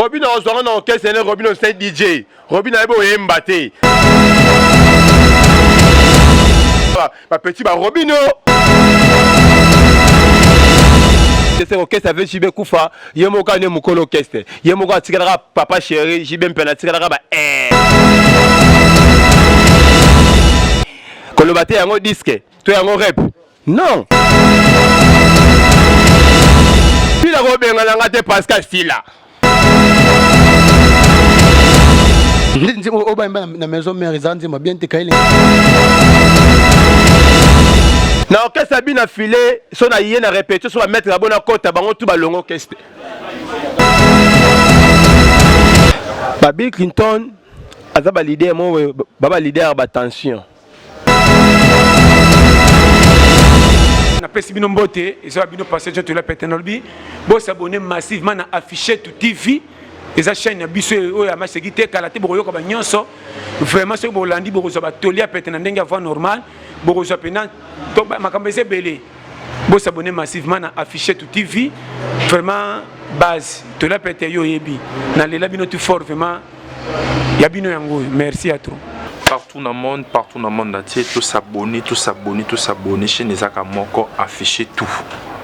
Robino ozwanga na orchestre ne Robino c'est DJ. Robino ayebi oyemba te. Ba petit ba Robino. C'est orchestre avec JB Kufa, ye moko ane mokolo orchestre. Ye moko atikalaka papa chéri, JB Mpena atikalaka ba eh. Koloba te yango disque, to yango rep. Non. Sila kobengana nga te Pascal Sila. Nzembo oyo bayemba na maison mère eza nzembo bien te kaile. Na orchestre bina filet so na ye na répétition so ba maître na bona kota bango tout balongo orchestre. Ba Bill Clinton aza ba leader mo ba ba leader ba tension. Napesi bino mbote, eza bino pasteur John Tola Pete nalobi bo s'abonner massivement na Affichette TV. Eza chaîne ya biso oyo ya maseki te kala te bokoyoka ba nyonso. Vraiment soki bolandi bokozwa ba toli ya pete na ndenge ya voix normale, bokozwa pena to makambo eza ebele. Bo s'abonner massivement na Affichette TV. Vraiment base tola pete yo oyebi. Nalela bino tout fort vraiment. Ya bino yango oyo merci ya trop. Partout na monde, partout na monde entier, to s'abonner, to s'abonner, to s'abonner, chaîne ezaka moko afficher tout.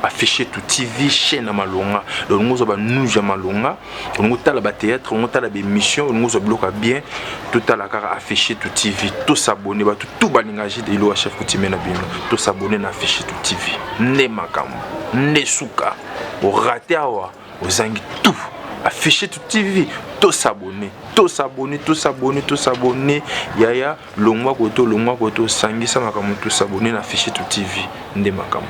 Afficher tout TV chaîne ya malonga. Donc ngo ba news ya malonga, ngo tala ba théâtre, ngo tala ba émission, ngo zo biloko bien, tout tala kaka afficher tout TV, to s'abonner ba tout tout balinga de ilo chef coutumier na bino, to s'abonner na afficher tout TV. Nde makambo, nde suka. O rater awa ozangi tout affiche tout tv to s'abonner to s'abonner to s'abonner to s'abonner yaya longwa koto longwa koto sangisa makambo to s'abonner na affiche tout tv nde makambo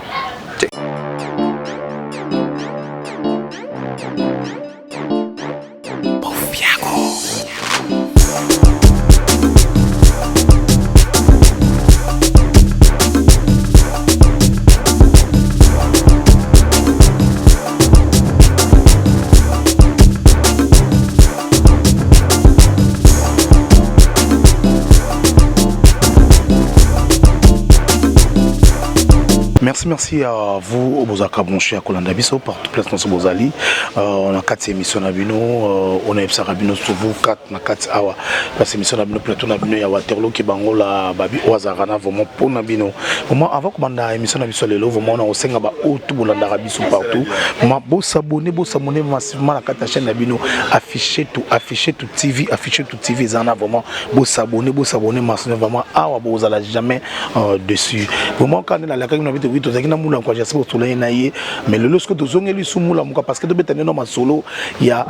Merci, merci à vous, bozaka branché à Kolanda biso partout place dans bozali. Euh, on a quatre émissions na bino, euh, on a ebsaka bino souvent 4 na 4 awa. Parce émission na bino plateau na bino ya Waterloo ki bangola babi oazaka na vraiment pona bino. Vraiment avant kobanda émission na biso lelo vraiment na osenga ba oyo tout bolandaka biso partout. Ma bo s'abonner, bo s'abonner massivement na kati ya chaîne na bino afficher tout, afficher tout TV, afficher tout TV eza na vraiment bo s'abonner, bo s'abonner massivement vraiment awa bozala jamais euh, dessus. Vraiment quand na lakaki na bito tozalaki na mula kwa j'espère tolai na ye mais lelo soki tozongeli su mula muka parce que tobeta neno masolo ya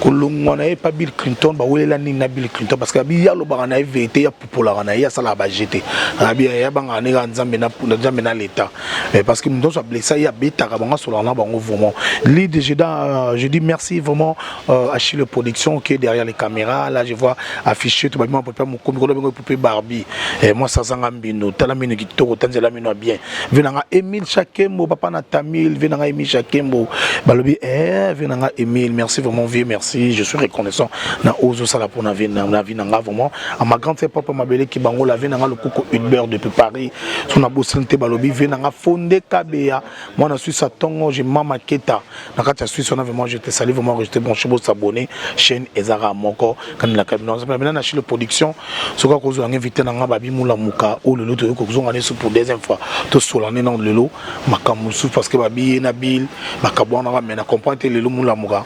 kolongwa na ye pa Bill Clinton bawelela nini na Bill Clinton parce que abi ye alobaka na ye vérité ya pupolaka na ye asalaka ba jete abi ye abangaka ne kaka nzambe na nzambe na l'état mais parce que moto nyonso ablessa ye abetaka bango asolaka na bango vraiment lead je, euh, je dis merci vraiment euh, Achille Production qui est derrière les caméras là je vois affiché tout babima pope mokomi kolo bengo pope Barbie et moi ça zanga mbino tala mino kitoko tanzela mino bien vie nanga Emile Chakembo papa na Tamil vie nanga Emile Chakembo balobi eh vie nanga Emile merci vraiment vieux merci je suis reconnaissant na ozo sala pour na vie na vie nanga vraiment à ma grande sœur papa mabele ki bango la vie nanga lokoko Hubert depuis Paris son na bosani te balobi vie nanga Fonde Kabeya moi na Suisse à tongo je mama Keta na kati ya Suisse wana vraiment je te salue vraiment je te branche bo s'abonner chaîne ezaka moko kan la kabino na na chez production soki akozwa nga invité na nga babi mulamuka oyo lelo toyoki kozonga nesu pour deuxième fois tosola nde nano lelo makambo mosusu parce que babi ye na bill bakabwanaka mais na comprendre te lelo mulamuka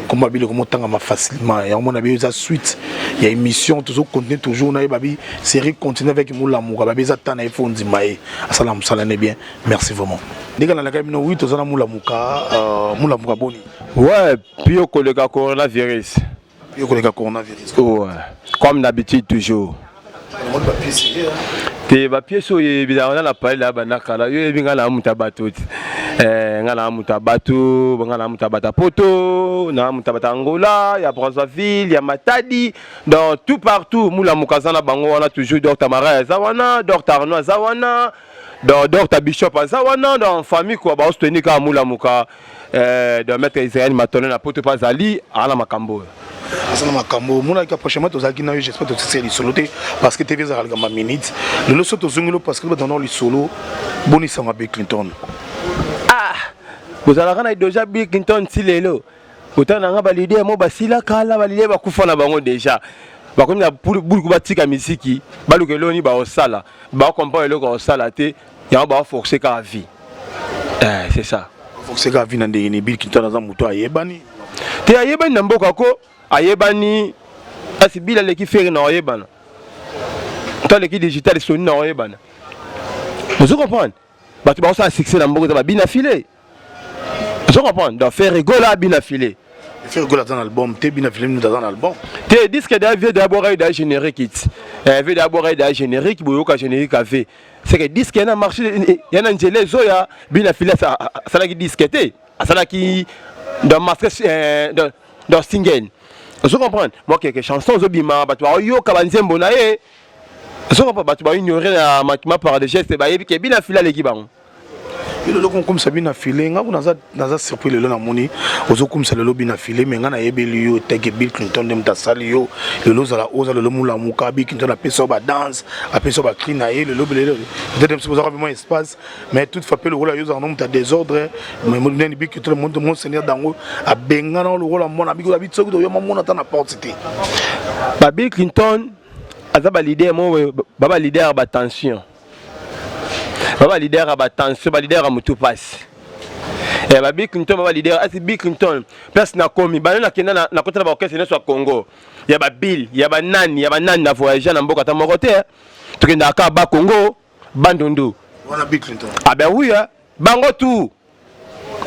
komba bile komotangama facilement yango mona bi eza suite ya émission tozo continuer toujours na ye babi série continue avec mulamuka babi eza temps na ye fo ndima ye asala mosala ne bien merci vraiment ndenge nalakaki bino wi toza na mulamuka euh, mulamuka boni ouais pio koleka coronavirus Yo koleka coronavirus. Ouais. Comme d'habitude toujours. te bapiese oyo ebelaka na na palais na banda kala yo oyebi ngai na moto ya bato te eh, ngai na moto ya bato ngai na moto ya bato ya poto na moto ya bato ya angola ya brazzaville ya matadi donc tout partout mulamuka aza na bango wana toujours docteur marai aza wana docteur arno aza wana donc docteur bishop aza wana donc famille kua baosuteni kaka mulamuka Eh, de maître Israël Matone na poto pa zali ala makambo oyo. Aza na makambo omonaki prochainement tozalaki na yo j'espère totisela lisolo te parce que tv ezalaka likambo ya minute lelo so tozongeli parce que batanda lisolo bonisanga Bill Clinton ah bozalaka na deja Bill Clinton ti lelo. Otala na nga ba leader mo basila kala, ba leader bakufa na bango déjà. Bakomi na buluku batika misiki, baluka eloko nini baosala, baocomprendre eloko baosala te, yango baoforce kaka vie. Eh, c'est ça. Force kaka vie na ndenge nini? Bill Clinton aza moto ayebani. Te, ayebani na mboka ko, ayebani asi. Bill aleki Ferre na oyebana. To aleki digital Sony na oyebana. Ozo comprendre? Bato baosala succès na mboka eza babina file. Ozo comprendre? Donc Ferre Gola bina file. Ferre Gola aza na album te, bina file moto aza na album. Te, disque da vie d'abord da générique it. Eh, vie d'abord da générique, boyoka générique ave. C'est que disque yana marché yana nzela ezoya. Bina file asalaki disque te. Asalaki dans masque dans single. Ozo comprendre? Moi quelque chanson ozobima, bato baoyoka banzembo na ye. Ozo comprendre? Bato baignorer na makima par des gestes, bayebi ke bina file aleki bango. Yo lelo kokomisa bina file, nga kuna naza surpris. Lelo namoni ozokumisa lelo bina file, mais nga nayebeli yo teke Bill Clinton nde moto asali yo lelo ozala oza lelo molamuka. Bill Clinton apesa yo badanse, apesa yo bacri na ye. Lelo lelo peut-être mosusu ozaka mwa espace, mais toutefois mpe lokola yo ozala no moto ya désordre neni. Bill Clinton, moto monseigneur dango abengana lokola mwana biko abi soki toyoma mona ata na porte te. Ba Bill Clinton aza baleader mo ba baleader ya batension, ba baleader ya batension, baleader ya motu pasi. Eh, ba Bill Clinton ba baleader asi. Bill Clinton, place nakomi bano, nakenda nakota na baorchestre nyonso ya Congo, ya babill, ya banani, ya banani, na voyage na mboka ata moko te. Tokendaka kaka Bakongo, Bandundu. Wana Bill Clinton. Ah ben oui, bango tout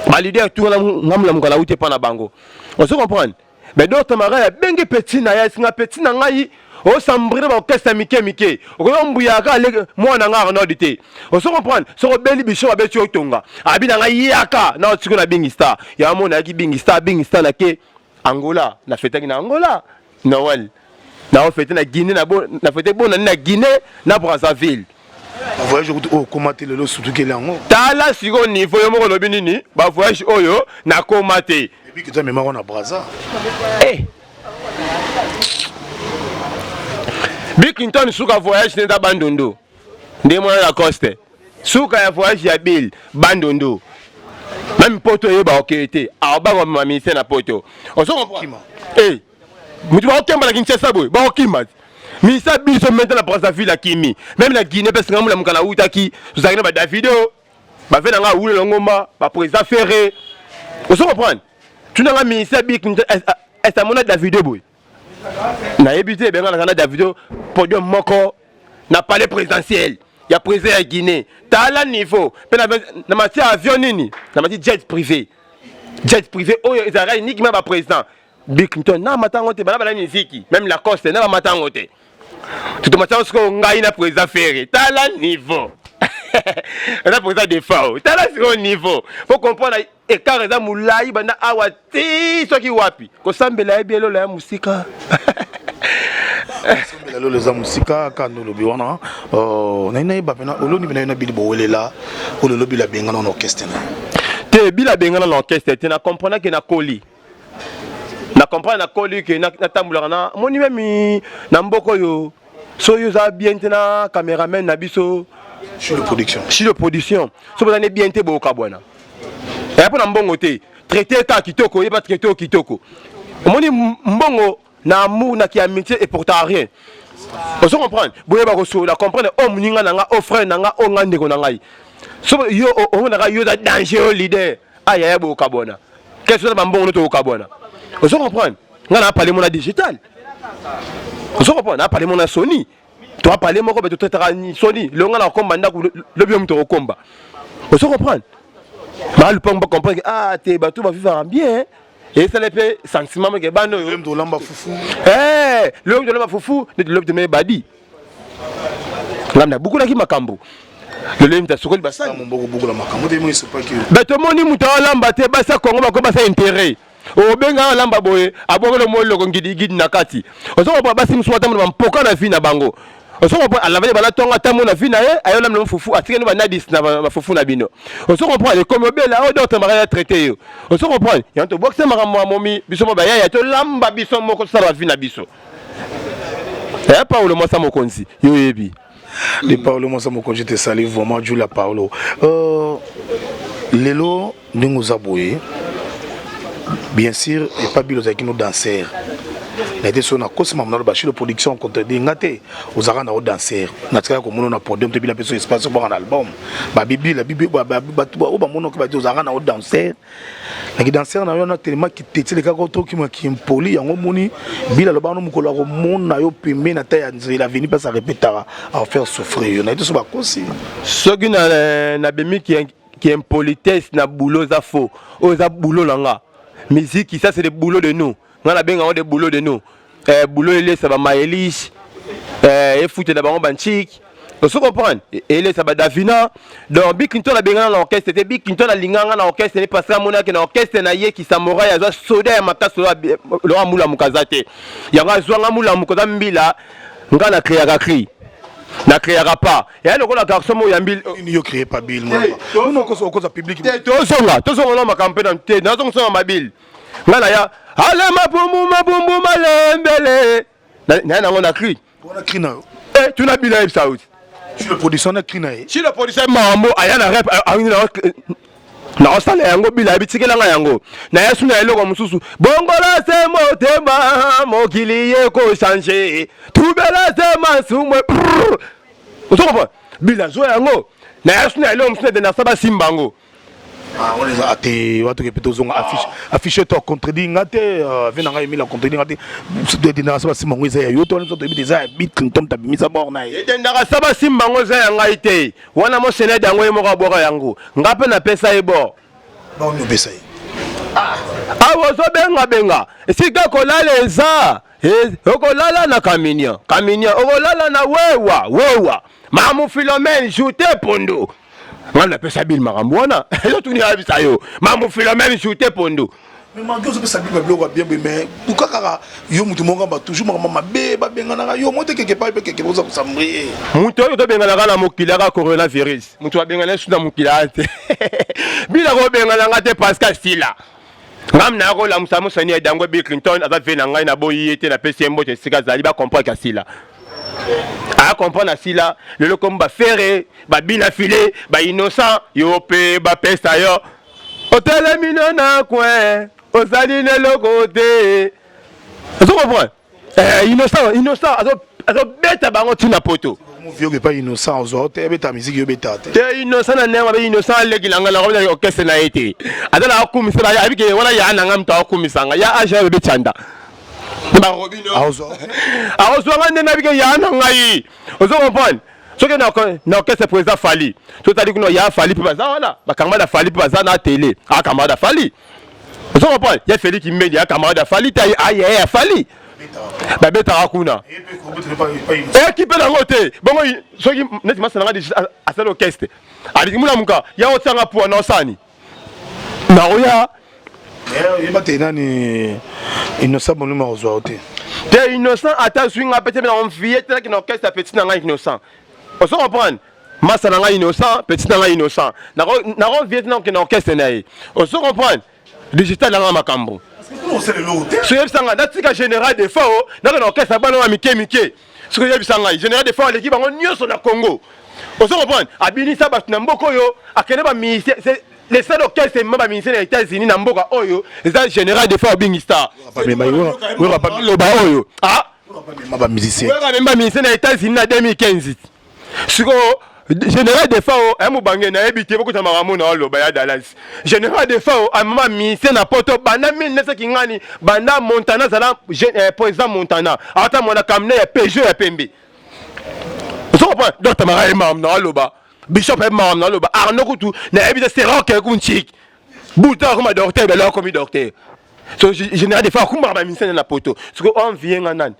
baleader tout wana, ngamulamuka na uti epa na bango. Ozo comprendre? Mais docteur Marai abengi petit na ye, asinga petit na ngai osambrile baorchestre ya mike mike, okoki ombuyaka mwana nga Arnold te. Ozo comprendre? Soki obeli biso babeti otonga abi na ngai yaka na otiko na Bingi Star. Ya mona ayaki Bingi Star, Bingi Star nake Angola, nafetaki na Angola Noël, na ofete na Guinée, na fete bonani na Guinée, na Brazzaville. Voyage okuti oyo okóma te lelo, surtout kele yango. Tala sikoyo niveau yo moko olobi nini, bavoyage oyo nakóma te. Ebi kita memako na Braza. Eh. Bill Clinton suka voyage nde eza Bandundu, nde mwana Lacoste. Suka ya voyage ya Bill, Bandundu. Même poto oyeba okeye te, aobanga bamema ministère na poto. Ozo comprendre? Eh, moto bakokemba na Kinshasa boye, bakokima ministère biso mete na Brazzaville, akimi même na Guinée. Mpe singa molamuka nautaki, tozalaki na badavido, bave na nga awule longomba, baprésident Ferre. Ozo comprendre? Tunanga ministère Bill Clinton est amona Davido boye, nayebi te. Ebenganaka na Davido podium moko na palais présidentiel ya président ya Guinée. Tala niveau. Mpe na mati ya avion nini, na mati jet privé, jet privé oyo ezalaka uniquement baprésident. Bill Clinton na matango te, bana bala miziki, même Lacoste na bamatango te. Totomatango sikoyo ngai na président Ferre. Tala niveau eza président Defao. Tala sikoyo niveau, faut comprendre écart eza molai banda awa ti soki wapi. Kosambela yebi elola ya mosika. Kosambela lolo eza mosika kaka nde olobi wana. Nayi nayeba mpena oloni mpena yo na bili bowelela oyo lelo Bila abengana na orchestre na te. Bila abengana na orchestre te. Na comprendre ke nakoli, na comprendre nakoli ke natambolaka na moni memi na mboka oyo. Soki oza bien te na cameraman na biso Chilo Production, Chilo Production, so bozani bien te, bokabwana. Eya mpo na mbongo te. Traité kaka kitoko, oyeba traité oyo kitoko. Omoni mbongo na amour na ki amitié eporta rien. Ozo comprendre? Boyeba kosola, comprendre oyo moninga na nga, oyo frère na nga, oyo nga ndeko na ngai. So yo omonaka yo oza danger, oyo leader ayaya, bokabwana. Kese oza bambongo no, tokokabwana. Ozo comprendre? Nga na apale mona digital. Ozo comprendre? Na apale mona Sony, to apale moko be totraitaka soni longa na kokomba ndako lobi yo moto okokomba. Ozo comprendre? Balupango bacomprendre ke ah te, bato bavivaka bien, esala mpe sentiment moke bana oyo. Tolamba fufu. Lobi tolamba fufu neti lobi tomeye badi. Ngai nabukulaki makambo lelo, ye moto asokoli basani. Bato omoni moto aolamba te, basi ya Kongo bako basa intérêt. Obenga alamba boye, abwakeli omoi eloko ngidigidi na kati. Ozokopa basi mosusu batambola bampoka na vie na bango. Ozo comprendre? Alaveli bana ntongo, atambo na vie na ye, ayolamela fufu, atikeli banadis na bafufu na bino. Ozo comprendre? Ekomi obela oyo docteur Maria ya traité yo. Ozo comprendre? Yango tobwakisa makambo ya momi biso mo bayaya, tolamba biso moko, tosala bavie na biso. Ya Paulo mwasa mokonzi, yo oyebi. De Paolo mwasa mokonzi, te sali vraiment Julia Paolo. Lelo ndenge oza boye, Bien sûr, epa Bill ozalaki no danser. Na ete so nakosi mamu naloba chez le production contredit nga te ozalaka na o danser. Natikala komona na podium te bila peso espace obwaka na album. Ba bibila bibi bato oyo bamonaki bati ozalaka na o danser. Na ki danser na yo na tellement kiteti lekaka otokima kimpoli yango omoni bila aloba no mokolo akomona yo pembeni ata ya nzela veni mpasi arepetaka afaire souffrir yo. Na ete so bakosi. Soki na nabimi ki ki impolitesse na boulot eza faux. Oyo eza boulot na nga. Musique ça c'est le boulot de nous. Nga na benga ngo de boulot de nous. Eh, boulot elesa ba maelish, eh, efutela bango ba nchik. Ozo comprendre? Elesa ba Davina. Donc Bill Clinton abengana na orchestre te. Bill Clinton alinga nga na orchestre ne parce que amonaki na orchestre na ye ki samouraï azwa soda ya makasi loa mula mukaza te. Yango azwa nga mula mukaza mbila nga na créaka cri. Na créaka pas. Ya lokola garçon mo yambi yo créer pas Bill moi. Nous okoza okoza public. Te tozonga, tozonga na makambo pe na te, nazonga sona mabil. Nga na ya ale mabumbu mabumbu malembele. Na nango na cri. Wana cri na yo. Eh tuna bila yebisa yo. Sur le production na cri na ye. Sur le production mambo aya na rap awini na naosala yango bila yebi tikela nga yango na yesu na eloko mosusu bongola se motema mokili ye kochange tubela se masumwe ozo comprendre bila zwa yango na yesu na eloko mosusu na denasa basimba yango. Ah, wana eza te watoke mpe tozonga affiche affiche to contredit nga te euh, vie na ngai emile contredit nga te edendaka sa basimba yango eza ya yo to wana biso toyebi te eza ya bit clinton tabimisa bor na ye edendaka sa basimba yango eza ya ngai te wana mosenede yango ye moko abwaka yango nga mpe napesa ye bor bor nini opesa ye ah, awa ozobengabenga esika kolala eza okolala na kaminia kaminia okolala na wewa wewa mamu philomene joute pondu ngai napesa bile makambo wana ezotuni ayebisa yo mamu philomene joute pondu. Mais malgré ozopesa bino babiloko ya bien boye mais luka kaka yo moto moko ba toujours makambo mabe babenganaka yo mo te quelque part mpe quelque oza kosambrie. Moto oyo tobenganaka na mokili aka coronavirus moto abengana ye su na mokili aya te bila kobengana nga te pascal sila ngam naya kolamusa mosani ya dango Bill Clinton aza vie na ngai naboyi ye te napesi ye mbote esika azali bacomprendre asila aya comprendre asila lelo komi bafere babina file bainnocent yo mpe bapesa yo otelemi no na coin ozali na eloko te ozo comprendre eh, innocent innocent azobeta bango ntina poto. Vieux epai innocent ozwa te ebeta musique yo beta te. Te innocent na ndenge mabe innocent aleki na ngai nakomi na orchestre na ye te aza na akumisa ayebi ke wana ya na ngai moto akumisa ngai ya age ya bebe chanda akozwa ngai nde nayebi ke ya na ngai ozo comprendre soki na orchestre président Fally totali kuna ya Fally mpe baza wana bacamarade ya Fally mpe baza na tele a camarade ya Fally ozo comprendre ya Felix Mbendi ya camarade ya Fally te aye ya Fally babetaka kuna ekipe nango te bongo soki neti masa nanga asali orchestre alingi mulamuka ya otianga puwa na osani nakoya. Yeba te nani innocent bonuma ozwa te. Te innocent ata azwi nga pe te na envie te na orchestre ya petit na ngai innocent ozo comprendre masa na ngai innocent petit na ngai innocent nako envie te na orchestre na ye ozo comprendre digital na ngai makambo soki oyebisa ngai natika général defao naka na orchestre bana wa mike mike soki oyebisa ngai général defao aleki bango nyonso na Congo ozo comprendre abinisa bato na mboka oyo akende ba ministère le seul orchestre emema ba ministère ya États-Unis na mboka oyo eza général defao abingi star loba oyo ah ba musicien amema ministère na États-Unis na 2015 sikoyo général defao aya mobange nayebi te bokota makambo na oloba ya Dallas général defao amema ministère na poto banda 1900 kingani banda Montana azala président Montana ata mwana kamne ya Peugeot ya pembe ozo comprendre donc tamara ye makambo na oloba bishop ye makambo na oloba Arnaud kutu nayebi te seroke kunchik buta akoma docteur belo akomi docteur so général defao akumbaka ba ministère na poto sikoyo envie nga nani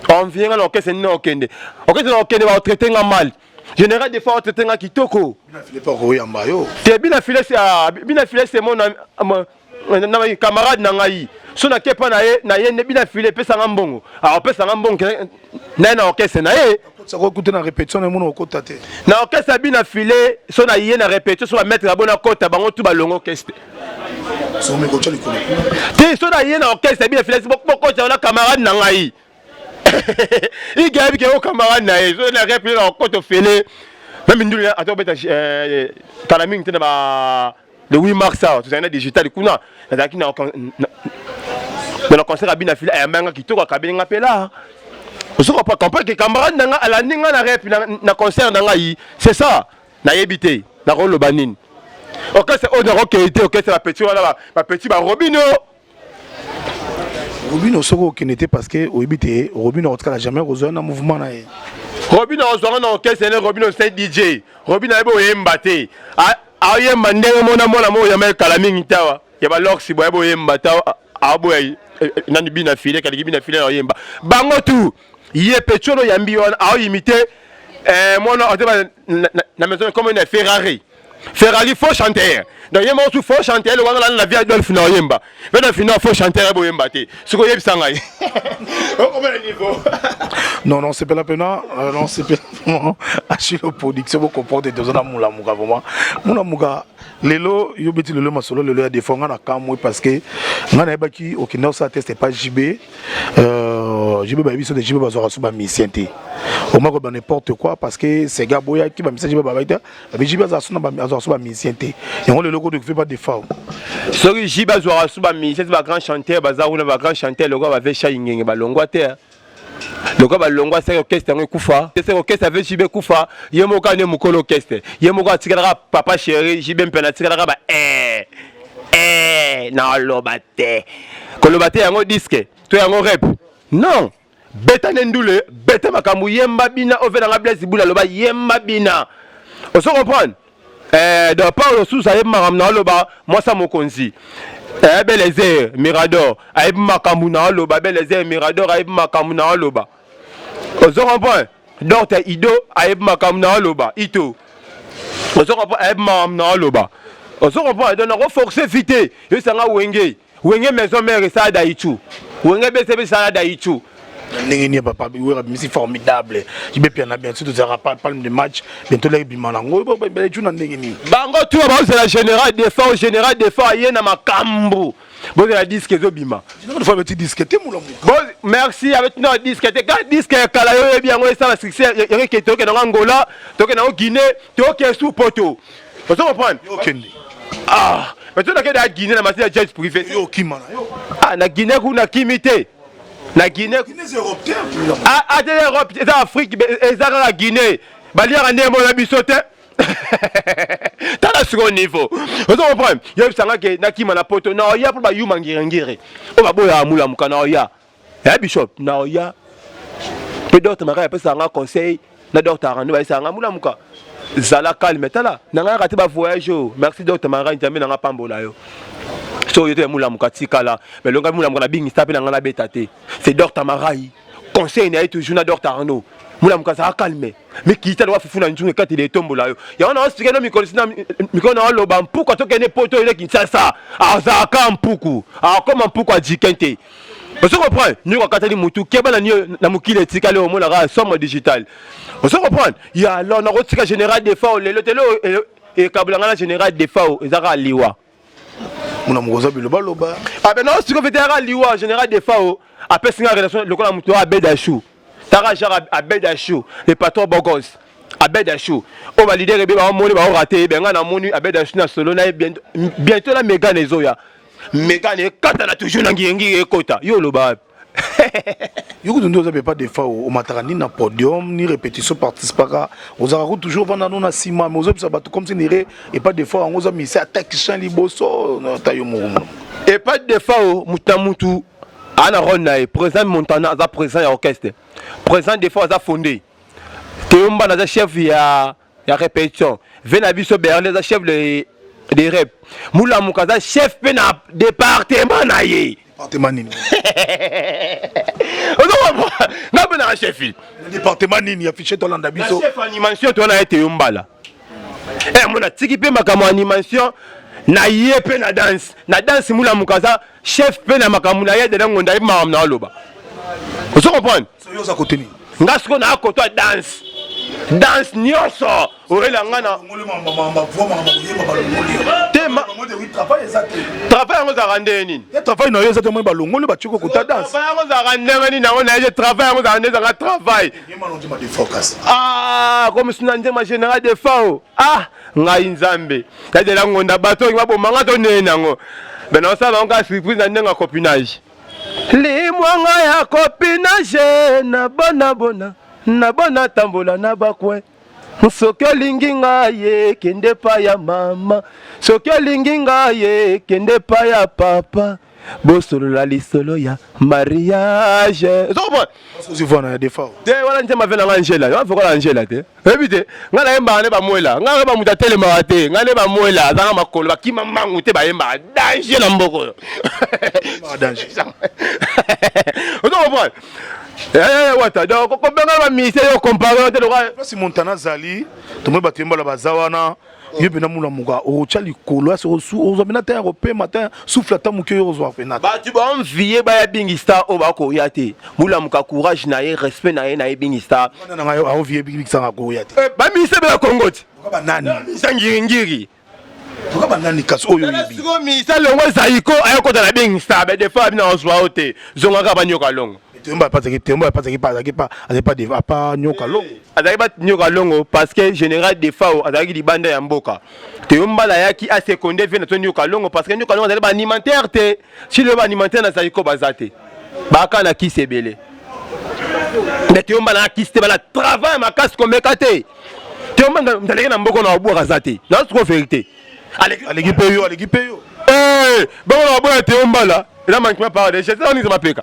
envie nga na orchestre nini okende orchestre na okende baotraite nga mal général defao otraite nga kitoko te bina file bina file c'est mon camarade na ngai so nake mpa na ye na ye nde bina file epesanga mbongo akopesanga mbongo na ye na orchestre na ye okuta na répétition na mona okota te na orchestre ya bina file so na ye na répétition so bamaître na bona kota bango tu balongo orchestre te so na ye na orchestre ya bina file bokota wana camarade na ngai igayebi ke o camarade na ye so na répétition na okota ofele meme ndulu ata obeta kala mingi te na ba. Le 8 mars awa tozalaki na digital kuna, nazalaki na na concert abina fila, ayamba nga kitoko, akabeli nga mpe la. Ozo comprendre que camarade na nga alandi nga na rep na concert na ngai, c'est ça. Nayebi te nakoloba nini. Orchestre oyo nakokei te, orchestre bapeti wana, bapeti barobino. Robino, soki okende te, parce que oyebi te Robino akotikala jamais kozwa na mouvement na ye. Robino azwanga na orchestre ne. Robino c'est DJ. Robino ayebi oyemba te, ayemba ndenge mona mwana mo oyamba ekala mingi tawa ya balox boye boyemba ta aboya nani bina file kaliki bina file na oyemba bango tu ye pecholo yambi wana aoyimite mwana ote na maison comme na Ferrari. Ferrari faux chanteur, donc ye moko su faux chanteur eloko wana na vie Adolphe na oyemba mpe na fino faux chanteur boyemba te. Soki oyebisa ngai okomona niveau. Non, non, c'est pas la peine. Non, c'est pas vraiment Achille Production. Vous comprenez, toza na Mulamuka vraiment. Mulamuka lelo yo beti lelo masolo lelo ya défaut nga na kamwe, parce que nga nayebaki okende osala test pas JB, JB bayebi so te. JB bazwaka so bamusicien te, omako ba n'importe quoi, parce que Sega boyaki bamusicien, JB babaki te. Babi JB azwaka so bamusicien te, yango lelo kodo pas défaut. Soki JB azwaka so bamusicien te, bagrand chanteur baza kuna, bagrand chanteur lokola bave Shai Ngenge balongwa te, lokola balongwa seke orchestre yango ekufa, seke orchestre ave JB ekufa. Ye moko ane mokolo orchestre, ye moko atikalaka papa chéri JB mpena atikalaka ba na oloba te, koloba te yango disque to yango rep. Non, beta nde ndule, beta makambo, yemba bina ovelanga Blaise Bula aloba yemba bina, ozo comprendre. Donc Paulo Susa ayebi makambo na oloba, mwasa mokonzi Belezer Mirador ayebi makambo na oloba, Belezer Mirador ayebi makambo na oloba, ozo comprendre. Docteur Ido ayebi makambo na oloba, ito ozo comprendre, ayebi makambo na oloba, ozo comprendre. Donc nakoforce fi te, yosanga Wenge, Wenge Maison Mère esala daichu, Wenge BCB esala daichu. Ndenge nini papa Wera bimisi formidable, JB Mpiana bien sûr tozalaka palme de match bientôt leki bima nango ecu na ndenge nini? Bango tu bazozela Général Defao. Général Defao aye na makambo, bozela disque ezobima. Fois beti disque te, Mulamuka. Merci, abeti na disque te, ka disque ya kala yo oyebi yango esala succès. Yakeke tokende yango Angola, tokende yango Guinée, tokende su poto, ozo comprendre. Okende. Ah, mais to nakende ya Guinée na masi ya jet privé. Yo okima na yo. Ah, na Guinée kuna kimi te, na Guinée ah, te Europe eza Afrique, eza kaka Guinée, baliaka nde mona biso te. Tala sikoyo niveau, ozo comprendre. Yebisanga ke nakima na poto na oya mpo bayuma ngirengire oyo baboyaka Mulamuka na oya ya bishop na oya mpe docteur Makaya apesaka nga conseil na docteur Arando, bayesaka nga: Mulamuka, zala calme, tala na ngai yaka te bavoyage oyo. Merci docteur Makaya, Nzambe na nga pambola yo. So oyo te ya Mulamuka tikala mais longa Mulamuka nabingisa mpe na ngai nabeta te. C'est docteur Marai, conseil na ye toujours na docteur Arno: Mulamuka, azala calme, mikita loka fufu na nzungu ekateli etombola yo. Yango na osike no mikolo sina mikolo na oloba mpuku atokende poto ele Kinshasa, azalaka mpuku, akoma mpuku ajiken te, ozo comprendre. Niko akatali mutu keba na nio na mokili etikali omonaka somo digital, ozo comprendre. Ya alors nakotika Général Defao lelo te, lelo ekabulanga na Général Defao eza kaka liwa. Mona mokoza bilobaloba. Ah ben non, sikoyo fete yaka liwa. Général Defao apesi nga relation lokola moto oyo abeda chou, taka genre abeda chou, le patron bogos abeda chou oyo baleader ebe baomoni baorate ye. Nga namoni abeda chou na solo na ye bientôt na Megane ezoya, Megane ekatana toujours na ngiyengiri ekota. Yo oloba wapi? Yo kutu nde oza mpe pas des fois omataka ni na podium ni répétition participaka, ozalaka ku toujours ovanda no na nsima, mais ozobisa bato comme si nire epa des fois yango oza mise attaque champ liboso ta yo moko mono. Epa Defao, mutu na mutu aa na rôle na ye. Président Montana aza président ya orchestre, président Defao aza fondé, Teyombana aza chef ya répétition, ve na biso Berlin aza chef de rep, Mulamuka aza chef mpe na département na ye. Département nini? Nga mpe naka chef. Département nini? Affiche tolanda biso. Chef animation to wana ye Teyombala. Mona tiki mpe makambo ya animation na ye mpe na danse, na danse Mulamuka aza chef mpe na makambo na ye. Dede Ngonda yebi makambo na oloba, ozo comprendre. Oza kote nini? Nga sikoyo naa koto ya danse. Danse nyonso oyela nga na te travail yango ezalaka ndenge nini? Travail na yo eza te, moi balongoli batiki okuta danse. Travail yango ezalaka ndenge nini? Yango nayebi travail yango ezalaka nde ezalaka travail. Ah, comme sina nzema général Defao. Ah, ngai Nzambe yazela ngonda bato oyo babomanga to ndenge nango be naosala bango kaka surprise na ndenge ya copinage. Limwanga ya copinage na bona bona na bona tambola na bakwe. Soki olingi ngai ye, kende pa ya mama. Soki olingi ngai ye, kende pa ya papa. Bosolola lisolo ya mariage. Ozo comprendre? Ozo vana ya Defao. Te, wana nzemba ve na nga Angela. Wana fokola Angela te. Oyebi te, ngai nayembaka nde bamwela. Ngai ba moto atelemaka te. Ngai nde bamwela, azanga makolo, bakima mbangu te, bayembaka danger na mboka oyo. Danger. Ozo comprendre? Eh, wata donc kobenga ba musicien yo compare te lokola Place Montana azali, tomoni bato yembala baza wana. Yo mpena mulamuka okotya likolo asi ozwa mpena ta ya kopema, ta souffle ata moke oyo ozwa mpena. Bato baenvie baya Bingi Star oyo bakoya te. Mulamuka courage na ye, respect na ye na ye Bingi Star. Wana na ngai aenvie Bingi Star akoya te. Bamise bela Congo te. Banani? Misa ngiringiri. Toka banani kasi oyo oyebi? Sikoyo misa longo Zaiko ayokota na Bingi Star, be des fois bina ozwa yo te. Zongaka banyoka longo. Temba azalaki Temba azalaki pa azalaki pa azalaki pa pa nyoka longo. Azalaki pa nyoka longo parce que général Defao azalaki libanda ya mboka. Teyo Mbala ayaki asekonde vie na to nyoka longo parce que nyoka longo azali ba alimentaire te. Si le ba alimentaire na Zaiko baza te. Baka na kisi ebele. Mais Teyo Mbala na kisi te bala travail makasi komeka te. Teyo Mbala ndaleki na mboka na obwaka za te. Na trop vérité. Aleki pe yo, aleki pe yo. Eh, bongo na boya Teyo Mbala. Eza manquement par des gestes, eza mapeka.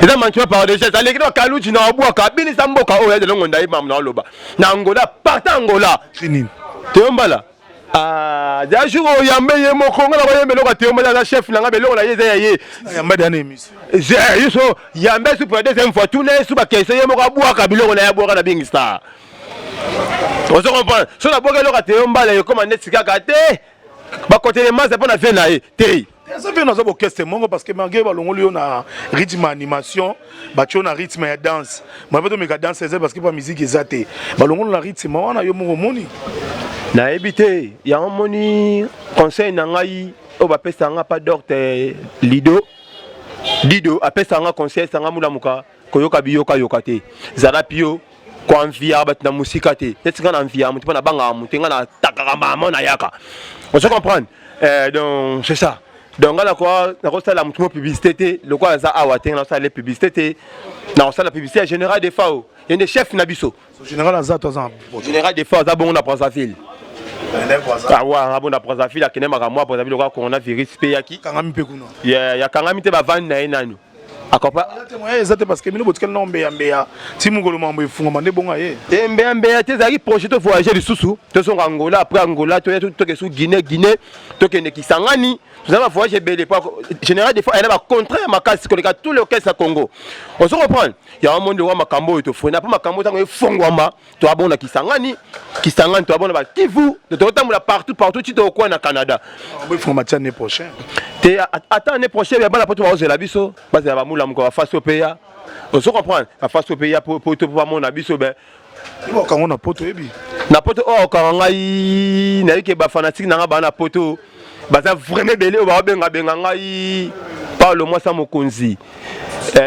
Eza manquement par des gestes. Aleki na Kaluji na obwaka, binisa mboka oyo ya longo ndai mamu na oloba. Na Angola, partant Angola. Nini? Teyo Mbala. Ah, ja jour oyo yambe ye moko nga na koyemba eloko ya Teyo Mbala, aza chef na nga, beloko na ye eza ya ye. Yamba dana émission. Je yeso yambe su pour la deuxième fois, tuna ye su ba question, ye moko abwaka biloko na ye, abwaka na Bingi Star. Ozo comprendre? So na bwaka eloko ya Teyo Mbala ekoma neti kaka te. Bakotele maza mpo na vie na ye te. Eza mpe naza bokeste moko parce que malgré balongoli yo na rythme ya animation, batie yo na rythme ya danse, mpe tomeka danse eza parce que pa musique eza te, balongoli na rythme wana yo moko omoni. Nayebi te, yango moni conseil na ngai oyo bapesa nga pa docteur Lido Dido apesa nga conseil sanga mulamuka koyoka biyoka yoka te, zala pio koenviaka bato na mosika te. Neti nga na enviaka moto mpo nabangaka moto, nga natakaka mama nayaka. Ozo comprendre? Donc c'est ça. Donc nga nakosala moto mo publicité te lokola aza awa te, nga nakosala publicité te, nakosala publicité ya général Defao, ye nde chef na biso. Général aza to aza général Defao aza bongo na Brazzaville. Awa bongo na Brazzaville akende makambo ya Brazzaville lokola coronavirus mpe yaki kangami mpe kuna yakangami te, bavandi na ye nanu. Akopa eza te parce que bino botikali na mbeya mbeya ti mokolo mambo efungama nde bongo ye. Te, mbeya mbeya te, ezalaki projet to voyager lisusu, tozonga Angola, après Angola toya toke su Guinée, Guinée tokende Kisangani, tozala ba voyage ebele. Général des fois ayana ba contraire makasi koleka tout l'orchestre ya Congo. Ozo comprendre? Yango mondi wa makambo oyo tofrena mpo makambo ntango efongwama, toabona Kisangani, Kisangani toabona ba Kivu, totambola partout partout ti tokokuwa na Canada. Efungama ti année prochaine. Te, ata année prochaine ya bana poto baozela biso, bazela bamulamuka bafasi oyo mpe ya. Ozo comprendre? Bafasi oyo mpe ya po to bamona biso be. Okango na poto oyebi? Na poto oyo okanga ngai nayebi ke bafanatike na ngai baa na poto baza vraiment ebele oyo baobengabenga ngai Paulo Mwasa Mokonzi.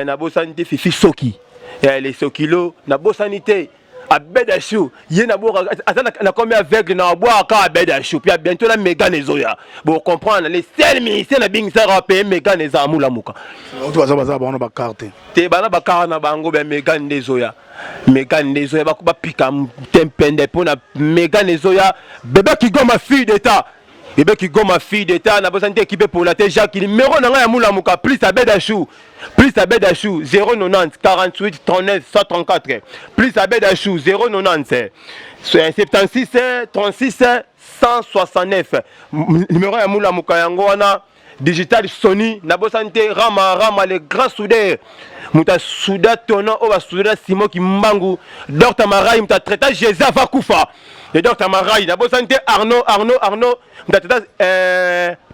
Nabosani te Fifi Soki, les Sokilo, nabosani te Abed Achou, ye na boka aza na combien aveugle na abwaka Abed Achou. Puis bientôt la Mégane ezoya, bo comprendre les seuls ministères na bingisaka paye Mégane eza mulamuka. Bato baza baza bango na bakarte. Te, bana bakara na bango ba Mégane nde ezoya, Mégane nde ezoya, bapika tempende mpo na Mégane ezoya. Bebe Kigoma fille d'état, Bebe Kigoma fille d'état, nabosani te équipe pola te Jacques, numéro na ngai ya mulamuka plus Abed Achou, plus Abed Achou 090 48 39 134, plus Abed Achou 090 76 36 169, numéro ya mulamuka yango wana. Digital Sony, nabosani te Rama Rama le grand soudeur, moto asuda tono oyo basuda Simon Kimbangu, Dr Marai moto atraita Jésus ava kufa, le Dr Marai, nabosani te Arnaud Arnaud Arnaud moto atraita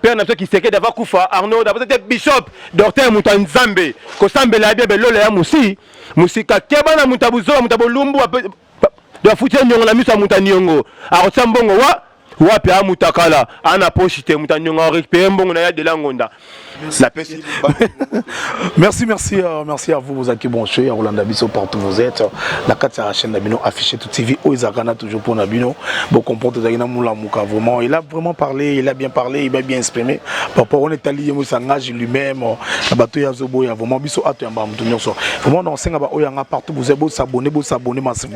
père na biso Kisekedi ava kufa Arnaud, nabosani te Bishop Docteur moto ya Nzambe kosambela ya bien belola ya mosi mosika keba na moto ya buzoba moto ya bolumbu. Donc afuti ye niongo na miso ya moto ya niongo. Akotia mbongo wa wapi? Amutakala ana poche te. Moto ya niongo arécupéré mbongo na ye. Adela Ngonda, napesi. Merci, merci, merci à vous, vous êtes branchés, à Rolanda biso partout vous êtes. La carte la chaîne na bino, affiché tout TV, oyo ezalaka toujours pour na bino. Bon, comprendre, na mulamuka, vraiment. Il a vraiment parlé, il a bien parlé, il a bien exprimé. Par rapport, on est allé, il s'engage lui-même, na bato ya zobo ya vraiment biso ato ya mba mutu nyonso. Vraiment, on senga ba oyo nga partout vous êtes, vous s'abonner massivement.